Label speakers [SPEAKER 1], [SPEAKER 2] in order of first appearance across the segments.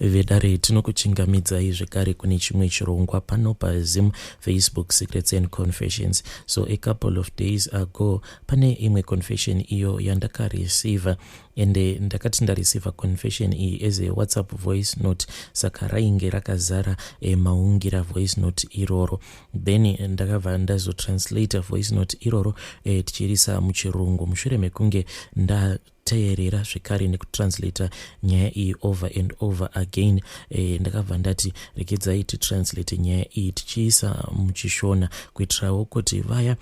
[SPEAKER 1] Vedare, tinokuchingamidzai zvekare kune chimwe chirongwa pano paZim Facebook Secrets and Confessions. So a couple of days ago pane imwe confession iyo yandakareceiver, ende ndakati ndareceiver confession iyi as a WhatsApp voice note, saka rainge rakazara maungira voice note iroro. Then ndakabva ndazotranslate voice note iroro tichiirisa muchirungu mushure mekunge nda teerera zvekare nekutranslata nyaya iyi over and over again. Ndakabva ndati regedzai titranslate nyaya iyi tichiisa muchishona, kuitirawo kuti vaya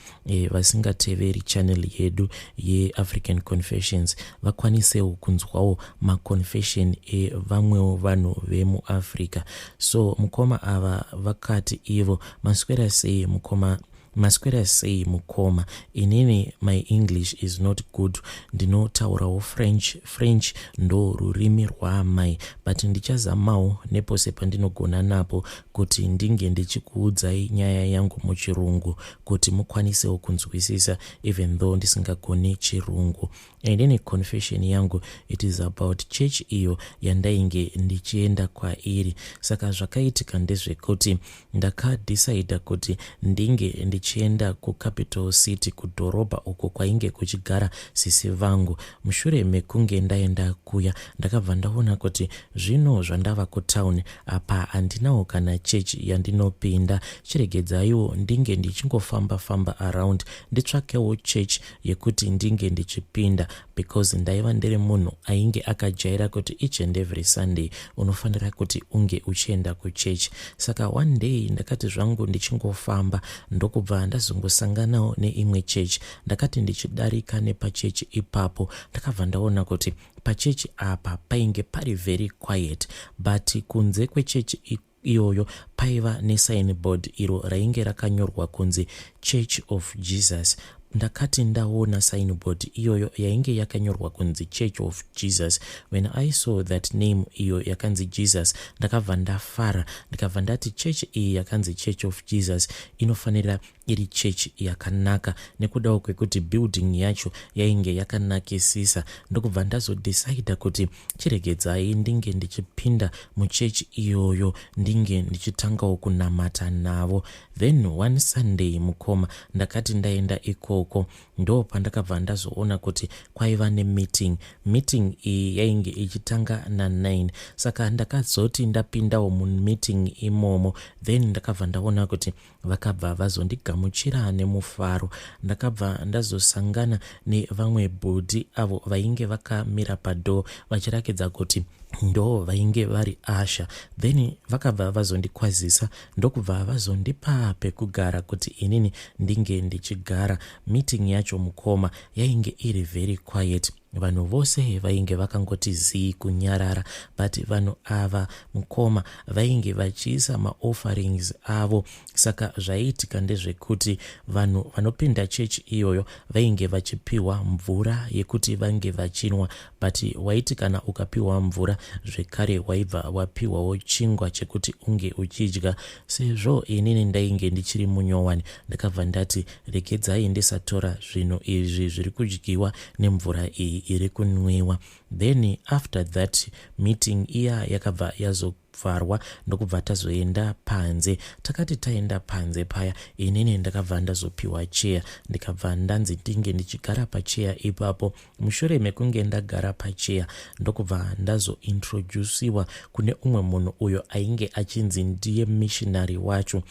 [SPEAKER 1] vasingateveri channel yedu yeAfrican Confessions vakwanisewo kunzwawo maconfession evamwewo vanhu vemuAfrica. So mukoma ava vakati ivo, "Maswera sei mukoma? Maswera sei mukoma? Inini my English is not good, ndinotaurawo French. French ndo rurimi rwaamai, but ndichazamawo nepose pandinogona napo kuti ndinge ndichikuudzai nyaya yangu muchirungu kuti mukwanisewo kunzwisisa, even though ndisingagoni chirungu. And confession yangu, it is about church iyo yandainge ndichienda kwairi. Saka zvakaitika ndezvekuti ndakadecida kuti ndinge ndichienda kucapital city, kudhorobha uko kwainge kuchigara sisi vangu. Mushure mekunge ndaenda kuya, ndakabva ndaona kuti zvino zvandava kutauni apa, handinawo kana chechi yandinopinda. Chiregedzaiwo ndinge ndichingofamba-famba around, nditsvakewo chechi yekuti ndinge ndichipinda, because ndaiva ndiri munhu ainge akajaira kuti each and every Sunday unofanira kuti unge uchienda kuchechi. Saka one day ndakati zvangu ndichingofamba, ndokubva ndazongosanganawo neimwe chechi. Ndakati ndichidarika nepachechi ipapo, ndakabva ndaona kuti pachechi apa painge pari very quiet, but kunze kwechechi iyoyo paiva nesignboard iro rainge rakanyorwa kunzi Church of Jesus. Ndakati ndaona signboard iyoyo yainge yakanyorwa kunzi Church of Jesus, when I saw that name iyo yakanzi Jesus, ndakabva ndafara, ndikabva ndati church iyi yakanzi Church of Jesus inofanira iri chechi yakanaka, nekudawo kwekuti building yacho yainge yakanakisisa. Ndokubva ndazodecida kuti chiregedzai ndinge ndichipinda muchechi iyoyo, ndinge ndichitangawo kunamata navo. Then one Sunday mukoma, ndakati ndaenda ikoko, ndo pandakabva ndazoona kuti kwaiva nemeeting. Meeting iyi yainge ichitanga na9. Saka ndakazoti ndapindawo mumeeting imomo, then ndakabva ndaona kuti vakabva vazondigamuchira nemufaro. Ndakabva ndazosangana nevamwe bhudhi avo vainge vakamira padoor, vachirakidza kuti ndo vainge vari usher. Then vakabva vazondikwazisa, ndokubva vazondipa pekugara kuti inini ndinge ndichigara. Meeting yacho mukoma yainge iri very quiet, vanhu vose vainge vakangoti zii kunyarara, but vanhu ava mukoma vainge vachiisa maofferings avo. Saka zvaiitika ndezvekuti vanhu vanopinda chechi iyoyo vainge vachipiwa mvura yekuti vange vachinwa, but waiti kana ukapiwa mvura zvekare, waibva wapiwawo chingwa chekuti unge uchidya. Sezvo inini ndainge ndichiri munyowani, ndakabva ndati regedzai ndisatora zvinhu izvi zviri kudyiwa nemvura iyi iri kunwiwa. Then after that, meeting iya yakabva yazovharwa, ndokubva tazoenda panze. Takati taenda panze paya, inini ndakabva ndazopiwa cheya, ndikabva ndanzi ndinge ndichigara pacheya ipapo. Mushure mekunge ndagara pacheya, ndokubva ndazointroduciwa kune umwe munhu uyo ainge achinzi ndiye missionary wacho.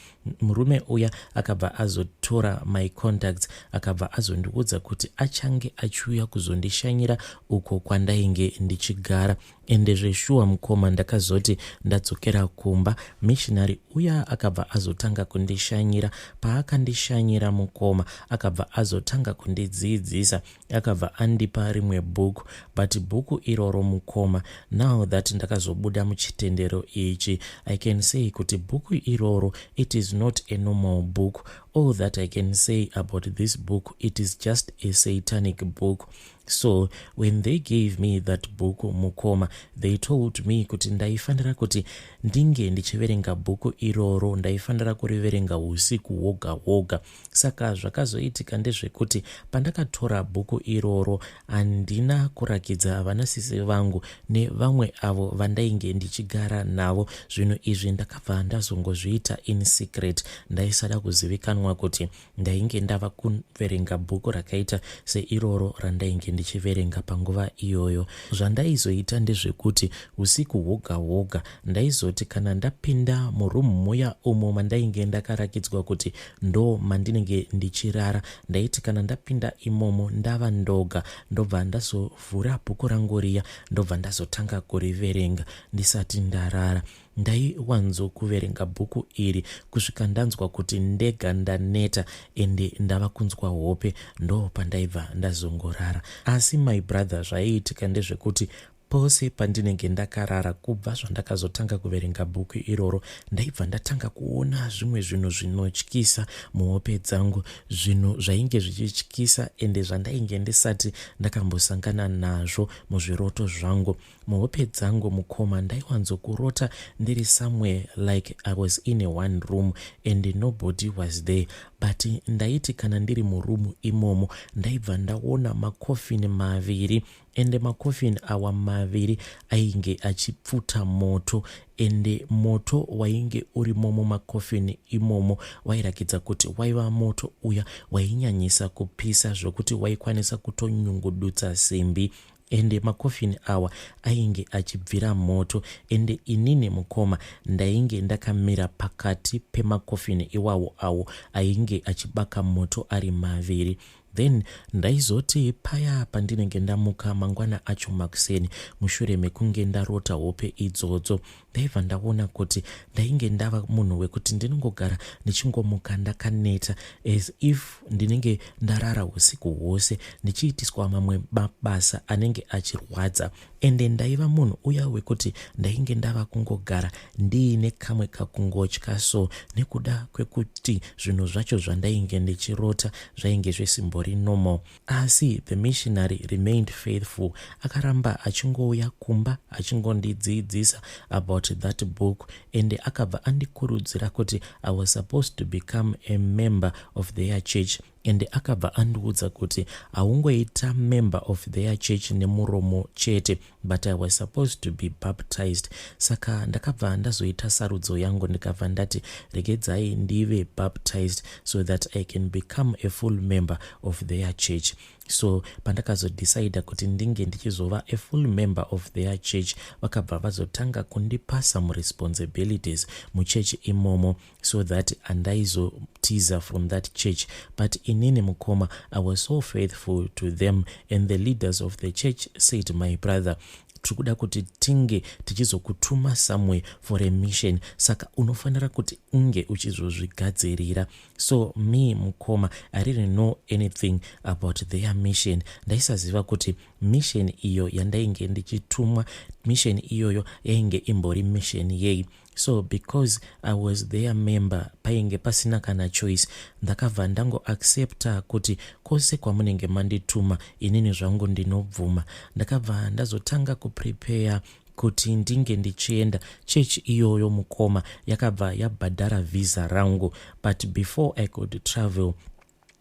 [SPEAKER 1] Murume uya akabva azotora my contacts, akabva azondiudza kuti achange achiuya kuzondishanyira uko kwandainge ndichigara. Ende zveshuwa mukoma, ndakazoti ndadzokera kumba, missionary uya akabva azotanga kundishanyira. Paakandishanyira mukoma, akabva azotanga kundidzidzisa, akabva andipa rimwe bhuku, but bhuku iroro mukoma, now that ndakazobuda muchitendero ichi, I can say kuti bhuku iroro, it is not a normal book. All that I can say about this book, it is just a satanic book. So when they gave me that book, mukoma, they told me kuti ndaifanira kuti ndinge ndichiverenga bhuku iroro, ndaifanira kuriverenga usiku hwoga hwoga. Saka zvakazoitika ndezvekuti pandakatora bhuku iroro, handina kurakidza vanasisi vangu nevamwe avo vandainge ndichigara navo. Zvinhu izvi ndakabva ndazongozviita in secret. Ndaisada kuzivikanwa kuti ndainge ndava kuverenga bhuku rakaita seiroro randainge ndichiverenga panguva iyoyo. Zvandaizoita ndezvekuti usiku hwoga hwoga ndaizoti kana ndapinda murumu muya umo mandainge ndakarakidzwa kuti ndo mandinenge ndichirara, ndaiti kana ndapinda imomo ndava ndoga, ndobva ndazovhura bhuku rangu riya, ndobva ndazotanga kuriverenga ndisati ndarara. Ndaiwanzokuverenga bhuku iri kusvika ndanzwa kuti ndega ndaneta ende ndava kunzwa hope, ndo pandaibva ndazongorara. Asi my brother, zvaiitika ndezvekuti pose pandinenge ndakarara, kubva zvandakazotanga kuverenga bhuku iroro, ndaibva ndatanga kuona zvimwe zvinhu zvinotyisa muhope dzangu, zvinhu zvainge zvichityisa ende zvandainge ndisati ndakambosangana nazvo muzviroto zvangu. Muhope dzangu, mukoma, ndaiwanzokurota ndiri somewhere like I was in a one room and nobody was there, but ndaiti kana ndiri murumu imomo, ndaibva ndaona makofini maviri, ende makofini awa maviri ainge achipfuta moto, ende moto wainge urimo mumakofini imomo wairakidza kuti waiva moto uya wainyanyisa kupisa zvokuti waikwanisa kutonyungudutsa simbi. Ende makofini awa ainge achibvira moto, ende inini, mukoma, ndainge ndakamira pakati pemakofini iwawo awo ainge achibaka moto ari maviri. Then ndaizoti paya pandinenge ndamuka mangwana acho makuseni mushure mekunge ndarota hope idzodzo, ndaibva ndaona kuti ndainge ndava munhu wekuti ndinongogara ndichingomuka ndakaneta, as if ndinenge ndarara usiku hwose ndichiitiswa mamwe mabasa anenge achirwadza. Ende ndaiva munhu uya wekuti ndainge ndava kungogara ndiine kamwe kakungotya, so nekuda kwekuti zvinhu zvacho zvandainge ndichirota zvainge zvisimbori normal. Asi the missionary remained faithful. Akaramba achingouya kumba achingondidzidzisa about that book, ende akabva andikurudzira kuti I was supposed to become a member of their church. Ende akabva andiudza kuti haungoita member of their church nemuromo chete, but I was supposed to be baptized. Saka ndakabva ndazoita sarudzo yangu, ndikabva ndati regedzai ndive baptized so that I can become a full member of their church. So pandakazodecida kuti ndinge ndichizova a full member of their church, vakabva vazotanga kundipa some responsibilities muchechi imomo so that handaizotiza from that church. But inini, mukoma, I was so faithful to them, and the leaders of the church said, "My brother, tiri kuda kuti tinge tichizokutuma somewhere for a mission, saka unofanira kuti unge uchizozvigadzirira." So me, mukoma, I didn't know anything about their mission. Ndaisaziva kuti mission iyo yandainge ndichitumwa, mission iyoyo yainge imbori mission yei. So because I was their member, painge pasina kana choice. Ndakabva ndangoaccepta kuti kwose kwamunenge mandituma, inini zvangu ndinobvuma. Ndakabva ndazotanga kuprepare kuti ndinge ndichienda. Chechi iyoyo, mukoma, yakabva yabhadhara vhisa rangu, but before I could travel,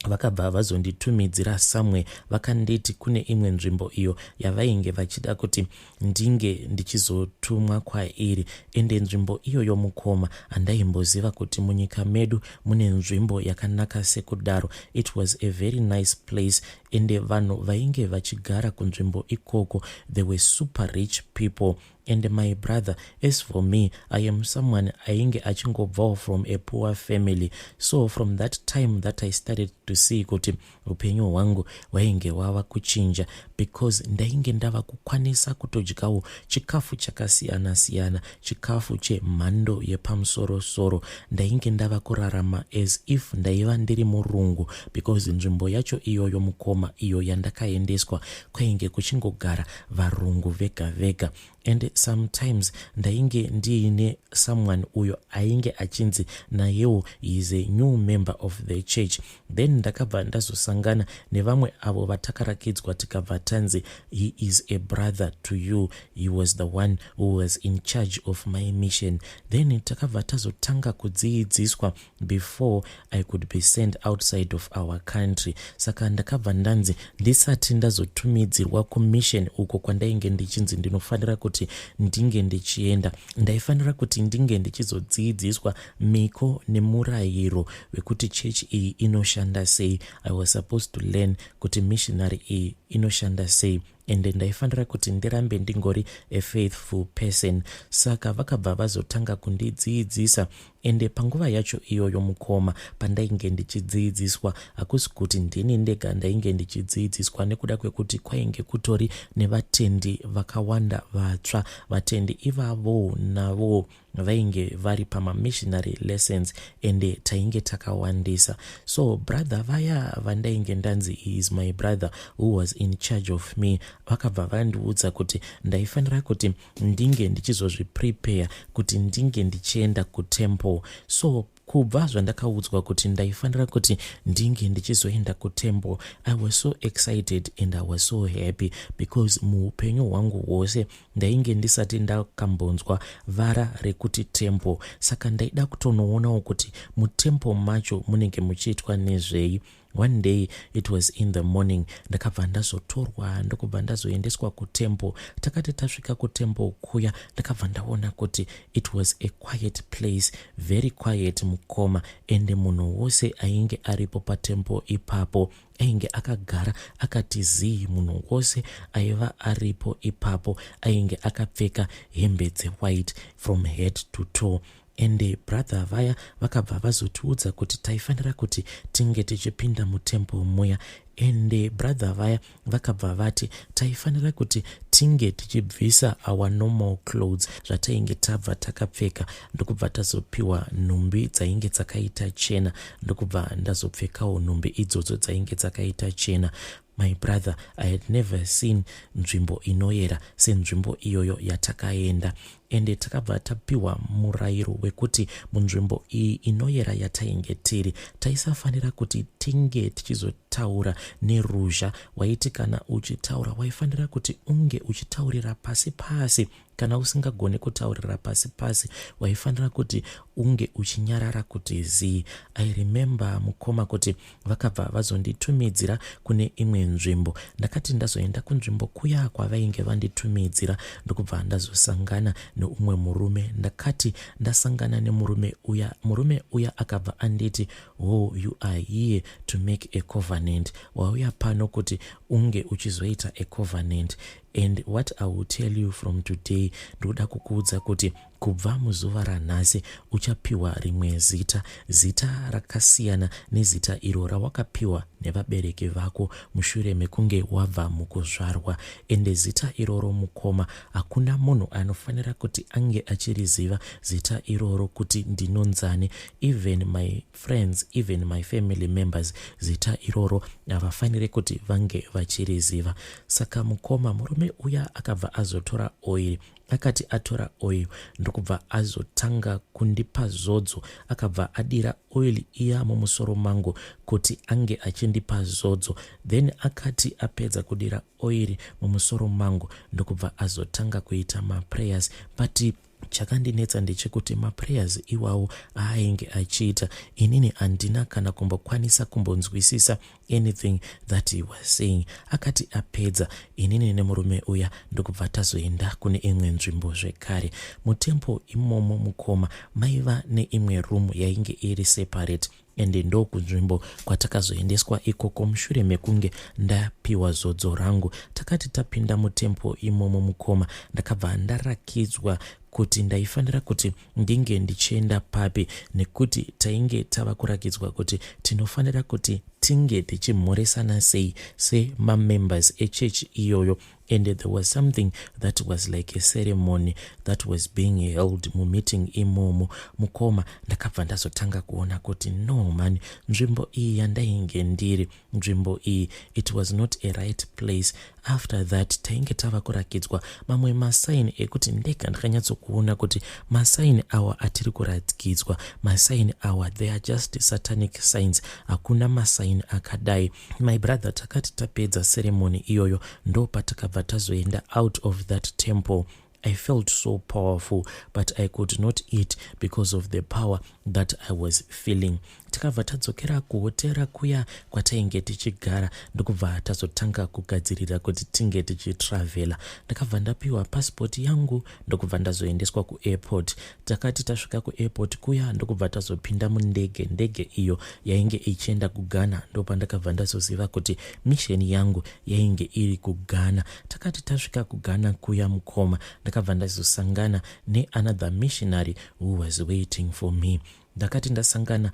[SPEAKER 1] vakabva vazonditumidzira somewhere. Vakanditi kune imwe nzvimbo iyo yavainge vachida kuti ndinge ndichizotumwa kwairi. Ende nzvimbo iyoyo, mukoma, handaimboziva kuti munyika medu mune nzvimbo yakanaka sekudaro. It was a very nice place, ende vanhu vainge vachigara kunzvimbo ikoko, they were super rich people. And my brother, as for me, I am someone ainge achingobvawo from a poor family. So from that time that I started to see kuti upenyu hwangu hwainge hwava kuchinja, because ndainge ndava kukwanisa kutodyawo chikafu chakasiyana-siyana, chikafu chemhando yepamusorosoro. Ndainge ndava kurarama as if ndaiva ndiri murungu, because nzvimbo yacho iyoyo, mukoma, iyo yandakaendeswa, kwainge kuchingogara varungu vega vega. And sometimes ndainge ndiine someone uyo ainge achinzi nayewo is a new member of the church. Then ndakabva ndazosangana nevamwe avo vatakarakidzwa, tikabva tanzi, "He is a brother to you. He was the one who was in charge of my mission." Then takabva tazotanga kudziidziswa before I could be sent outside of our country. Saka ndakabva ndanzi ndisati ndazotumidzirwa kumission uko kwandainge ndichinzi ndinofanira kuti ndinge ndichienda, ndaifanira kuti ndinge ndichizodziidziswa miko nemurayiro wekuti chechi iyi inoshanda sei. I was supposed to learn kuti missionary iyi inoshanda sei, ende ndaifanira kuti ndirambe ndingori a faithful person. Saka vakabva vazotanga kundidziidzisa, ende panguva yacho iyoyo, mukoma, pandainge ndichidziidziswa, hakusi kuti ndini ndega ndainge ndichidziidziswa, nekuda kwekuti kwainge kutori nevatendi vakawanda vatsva. Vatendi ivavo navo vainge vari pamamissionary lessons, ende tainge takawandisa. So brother vaya vandainge ndanzi is my brother who was in charge of me, vakabva vandiudza kuti ndaifanira kuti ndinge ndichizozviprepare kuti ndinge ndichienda kutemple. So kubva zvandakaudzwa kuti ndaifanira kuti ndinge ndichizoenda kutemple, I was so excited and I was so happy, because muupenyu hwangu hwose ndainge ndisati ndakambonzwa vara rekuti temple. Saka ndaida kutonoonawo kuti mutemple macho munenge muchiitwa nezvei. One day, it was in the morning, ndakabva ndazotorwa, ndokubva ndazoendeswa kutemple. Takati tasvika kutemple kuya, ndakabva ndaona kuti it was a quiet place, very quiet, mukoma, ende munhu wose ainge aripo patemple ipapo ainge akagara akati zii. Munhu wose aiva aripo ipapo ainge akapfeka hembe dzewhite from head to toe. Ende brother vaya vakabva vazotiudza kuti taifanira kuti tinge tichipinda mutemple muya. Ende brother vaya vakabva vati taifanira kuti tinge tichibvisa our normal clothes, zvatainge tabva takapfeka, ndokubva tazopiwa nhumbi dzainge dzakaita chena, ndokubva ndazopfekawo nhumbi idzodzo dzainge dzakaita chena. My brother, I had never seen nzvimbo inoyera senzvimbo iyoyo yatakaenda. Ende takabva tapiwa murayiro wekuti munzvimbo iyi inoyera yatainge tiri, taisafanira kuti tinge tichizotaura neruzha. Waiti kana uchitaura, waifanira kuti unge uchitaurira pasi pasi. Kana usingagoni kutaurira pasi pasi, waifanira kuti unge uchinyarara kuti zii. I remember, mukoma, kuti vakabva vazonditumidzira kune imwe nzvimbo. Ndakati ndazoenda kunzvimbo kuya kwavainge vanditumidzira, ndokubva ndazosangana neumwe murume. Ndakati ndasangana nemurume uya, murume uya akabva anditi, "Oh, you are here to make a covenant. Wauya pano kuti unge uchizoita a covenant. And what I will tell you from today, ndoda kukuudza kuti kubva muzuva ranhasi uchapiwa rimwe zita, zita rakasiyana nezita iro rawakapiwa nevabereki vako mushure mekunge wabva mukuzvarwa. Ende zita iroro, mukoma, hakuna munhu anofanira kuti ange achiriziva zita iroro kuti ndinonzani. Even my friends, even my family members, zita iroro havafaniri kuti vange vachiriziva." Saka, mukoma, murume uya akabva azotora oil. Akati atora oil, ndokubva azotanga kundipa zodzo. Akabva adira oil iya mumusoro mangu kuti ange achindipa zodzo. Then akati apedza kudira oil mumusoro mangu, ndokubva azotanga kuita maprayers. But chakandinetsa ndechekuti maprayers iwawo aainge achiita, inini handina kana kumbokwanisa kumbonzwisisa anything that he was saying. Akati apedza, inini nemurume uya ndokubva tazoenda kune imwe nzvimbo zvekare. Mutemple imomo, mukoma, maiva neimwe room yainge iri separate, ende ndokunzvimbo kwatakazoendeswa ikoko mushure mekunge ndapiwa zodzo rangu. Takati tapinda mutemple imomo, mukoma, ndakabva ndarakidzwa kuti ndaifanira kuti ndinge ndichienda papi, nekuti tainge tava kurakidzwa kuti tinofanira kuti tinge tichimhoresana sei semamembers echechi iyoyo. And there was something that was like a ceremony that was being held mumeeting imomo. Mukoma, ndakabva ndazotanga kuona kuti no man, nzvimbo iyi yandainge ndiri, nzvimbo iyi, it was not a right place. After that, tainge tava kurakidzwa mamwe masaini ekuti ndega ndakanyatsokuona kuti masaini awa atiri kurakidzwa, masaini awa, they are just satanic signs. Hakuna masaini masign akadai. My brother, takati tapedza ceremony iyoyo, ndopatakabva tazoenda out of that temple. I felt so powerful, but I could not eat because of the power that I was feeling. Takabva tadzokera kuhotera kuya kwatainge tichigara, ndokubva tazotanga kugadzirira kuti tinge tichitravhela. Ndakabva ndapiwa pasipoti yangu, ndokubva ndazoendeswa kuairport. Takati tasvika kuairport kuya, ndokubva tazopinda mundege. Ndege iyo yainge ichienda kuGhana. Ndopandakabva ndazoziva kuti mission yangu yainge iri kuGhana. Takati tasvika kuGhana kuya, mukoma, ndakabva ndazosangana neanother missionary who was waiting for me. Ndakati ndasangana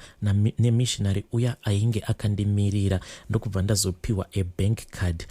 [SPEAKER 1] nemissionary uya ainge akandimirira, ndokubva ndazopiwa a bank card.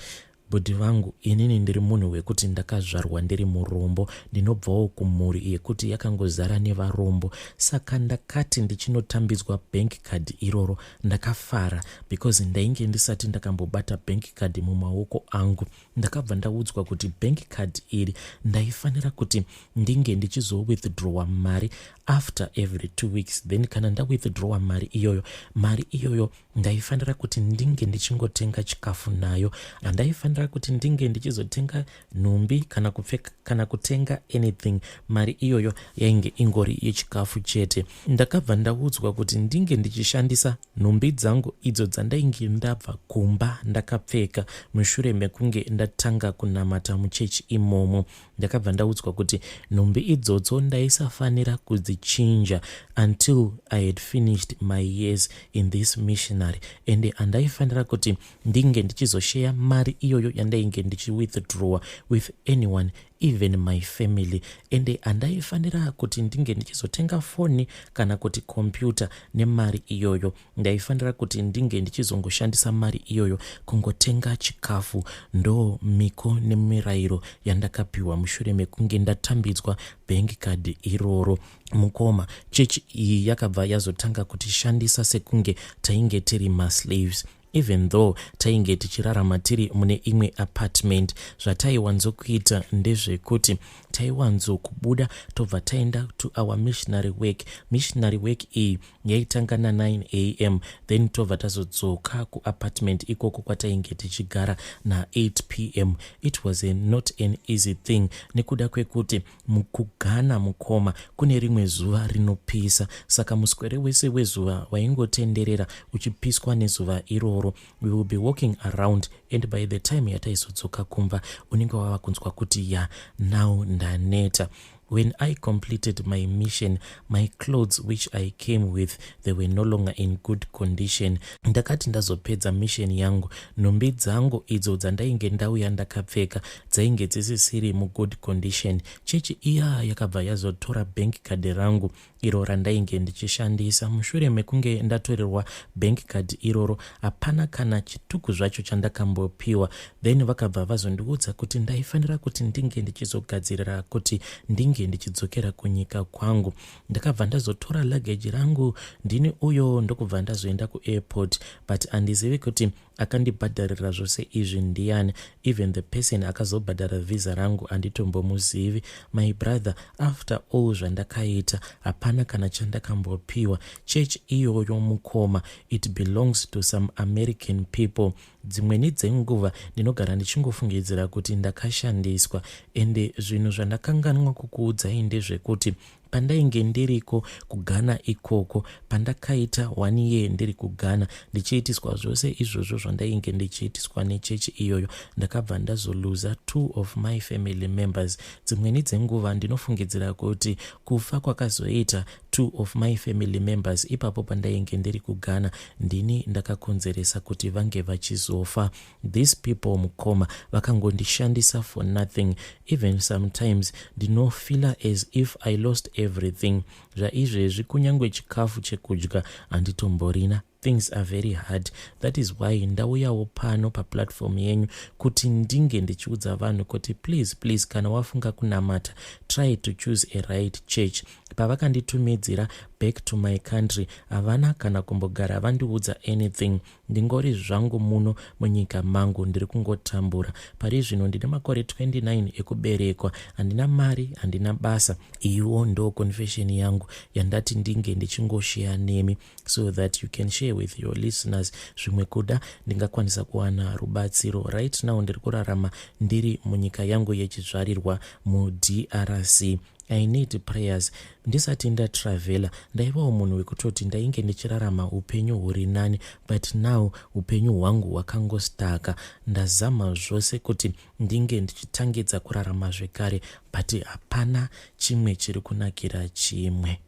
[SPEAKER 1] Bhudhi vangu, inini ndiri munhu wekuti ndakazvarwa ndiri murombo. Ndinobvawo kumhuri yekuti yakangozara nevarombo. Saka ndakati ndichinotambidzwa bank card iroro, ndakafara because ndainge ndisati ndakambobata bank card mumaoko angu. Ndakabva ndaudzwa kuti bank card iri ndaifanira kuti ndinge ndichizowithdrawa mari after every 2 weeks. Then kana ndawithdrawa mari iyoyo, mari iyoyo ndaifanira kuti ndinge ndichingotenga chikafu nayo. Handaifanira kuti ndinge ndichizotenga nhumbi kana kupfeka kana kutenga anything. Mari iyoyo yainge ingori yechikafu chete. Ndakabva ndaudzwa kuti ndinge ndichishandisa nhumbi dzangu idzo dzandainge ndabva kumba ndakapfeka mushure mekunge ndatanga kunamata muchechi imomo. Ndakabva ndaudzwa kuti nhumbi idzodzo ndaisafanira kudzichinja until I had finished my years in this missionary, ende handaifanira kuti ndinge ndichizosheya mari iyoyo yandainge ndichiwithdrawa with anyone, even my family. Ende handaifanira kuti ndinge ndichizotenga foni kana kuti kompyuta nemari iyoyo. Ndaifanira kuti ndinge ndichizongoshandisa mari iyoyo kungotenga chikafu. Ndo miko nemirayiro yandakapiwa mushure mekunge ndatambidzwa bank card iroro. Mukoma, chechi iyi yakabva yazotanga kutishandisa sekunge tainge tiri maslaves, even though tainge tichirarama tiri mune imwe apartment. Zvataiwanzokuita ndezvekuti taiwanzokubuda, tobva taenda to our missionary work. Missionary work iyi yaitanga na9 a.m., then tobva tazodzoka kuapartment ikoko kwatainge tichigara na8 p.m. It was not an easy thing nekuda kwekuti mukuGhana, mukoma, kune rimwe zuva rinopisa. Saka muswere wese wezuva waingotenderera uchipiswa nezuva iroro. We will be walking around, and by the time yataizodzoka kumba, unenge wava kunzwa kuti ya, now ndaneta. When I completed my mission, my clothes which I came with, they were no longer in good condition. Ndakati ndazopedza mission yangu, nhumbi dzangu idzo dzandainge ndauya ndakapfeka dzainge dzisisiri mugood condition. Chechi iya yakabva yazotora bank card rangu iro randainge ndichishandisa. Mushure mekunge ndatorerwa bank card iroro, hapana kana chituku zvacho chandakambopiwa. Then vakabva vazondiudza kuti ndaifanira kuti ndinge ndichizogadzirira kuti ndinge ndichidzokera kunyika kwangu. Ndakabva ndazotora luggage rangu, ndini uyo, ndokubva ndazoenda kuairport. But handizivi kuti akandibhadharira zvose izvi ndiani. Even the person akazobhadhara visa rangu handitombomuzivi. My brother, after all zvandakaita, hapana kana chandakambopiwa. Church iyoyo, mukoma, it belongs to some American people. Dzimweni dzenguva ndinogara ndichingofungidzira kuti ndakashandiswa. Ende zvinhu zvandakanganwa kukuudzai ndezvekuti pandainge ndiriko kuGhana ikoko, pandakaita one year ndiri kuGhana ndichiitiswa zvose izvozvo zvandainge ndichiitiswa nechechi iyoyo, ndakabva ndazoluza two of my family members. Dzimweni dzenguva ndinofungidzira kuti kufa kwakazoita two of my family members ipapo pandainge ndiri kuGhana, ndini ndakakonzeresa kuti vange vachizofa. These people, mukoma, vakangondishandisa for nothing. Even sometimes ndinofeela as if I lost everything. Zvaizvezvi kunyange chikafu chekudya handitomborina. Things are very hard. That is why ndauyawo pano paplatform yenyu kuti ndinge ndichiudza vanhu kuti please, please, kana wafunga kunamata, try to choose a right church. Pavakanditumidzira Back to my country. Havana kana kumbogara vandiudza anything. Ndingori zvangu muno munyika mangu, ndiri kungotambura. Pari zvino ndine makore 29 ekuberekwa, handina mari, handina basa. Iwo ndo confession yangu yandati ndinge ndichingosheya nemi so that you can share with your listeners. Zvimwe kuda ndingakwanisa kuwana rubatsiro. Right now ndiri kurarama ndiri munyika yangu yechizvarirwa muDRC. I need prayers. Ndisati ndatravhela ndaivawo munhu wekutoti ndainge ndichirarama upenyu huri nani, but now upenyu hwangu hwakangostaka. Ndazama zvose kuti ndinge ndichitangidza kurarama zvekare, but hapana chimwe chiri kunakira chimwe.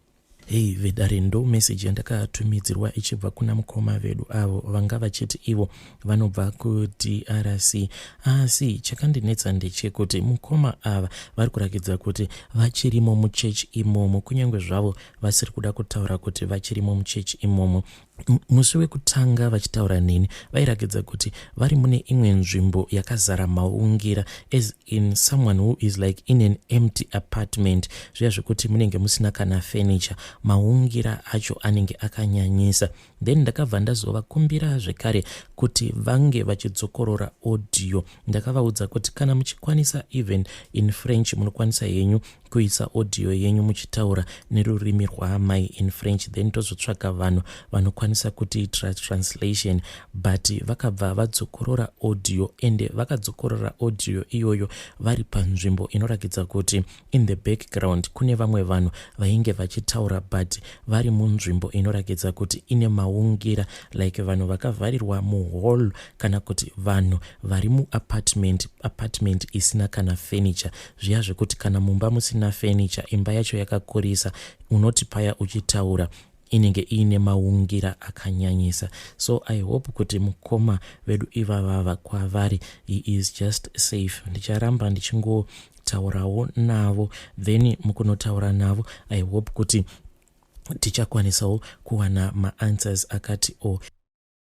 [SPEAKER 1] Hei vedare, ndo meseji yandakatumidzirwa ichibva kuna mukoma vedu avo vanga vachiti ivo vanobva kuDRC. Asi chakandinetsa ndechekuti mukoma ava vari kurakidza kuti vachirimo muchechi imomo, kunyange zvavo vasiri kuda kutaura kuti vachirimo muchechi imomo. Musi wekutanga vachitaura neni vairakidza kuti vari mune imwe nzvimbo yakazara maungira, as in someone who is like in an empty apartment, zviya zvekuti munenge musina kana furniture, maungira acho anenge akanyanyisa. Then ndakabva ndazovakumbira zvekare kuti vange vachidzokorora audio. Ndakavaudza kuti kana muchikwanisa, even in French, munokwanisa henyu kuisa audio yenyu muchitaura nerurimi rwaamai in French, then tozotsvaga vanhu vanokwanisa kutiitira translation. But vakabva vadzokorora audio, ende vakadzokorora audio iyoyo vari panzvimbo inorakidza kuti in the background kune vamwe vanhu vainge vachitaura, but vari munzvimbo inorakidza kuti ine maungira, like vanhu vakavharirwa muhall kana kuti vanhu vari muapartment, apartment isina kana furniture. Zviya zvekuti kana mumba musina furniture, imba yacho yakakurisa, unoti paya uchitaura inenge iine maungira akanyanyisa. So I hope kuti mukoma vedu ivavava kwavari he is just safe. Ndicharamba ndichingotaurawo navo, then mukunotaura navo I hope kuti tichakwanisawo kuwana maanswers akati o.